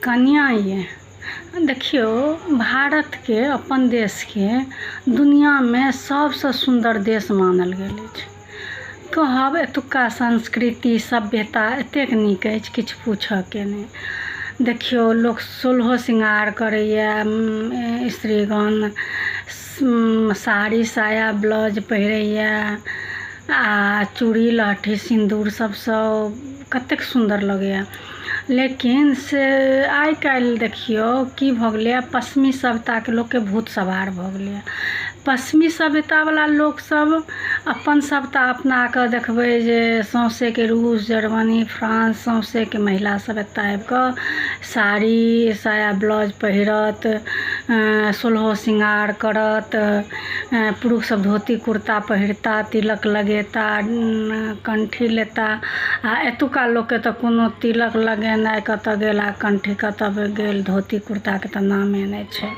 कनिआ ये देखियौ, भारतके, अपन देशके दुनिआमे सबसँ सुन्दर देश मानल गेल अछि। कहब एतुक्का संस्कृति सभ्यता एतेक नीक अछि, किछु पूछऽके नहि। देखियौ, लोक सोलहो श्रृङ्गार करैए, स्त्रीगण साड़ी साया ब्लाउज पहिरैए आ चूड़ी लहठी सिन्दूर सबसँ कतेक सुन्दर लगैए। लेकिन से आइ काल्हि देखियौ की भऽ गेलैए, पश्चिमी सभ्यताके लोकके भूत सवार भऽ गेलैए। पश्चिमी सभ्यतावला लोकसब अपन सभ्यता अपनाके देखबै जे सौँसेके रूस, जर्मनी, फ्रांस सौँसेके महिला सब एतऽ आबिकऽ साड़ी साया ब्लाउज पहिरत, सोलहो श्रृङ्गार करत, पुरुष सब धोती कुर्ता पहिरता, तिलक लगेता, कण्ठी लेता। आ एतुका लोकके तऽ कोनो तिलक लगेनाइ कतऽ गेल आ कण्ठी कतऽ गेल, धोती कुर्ताके तऽ नामे नहि छै।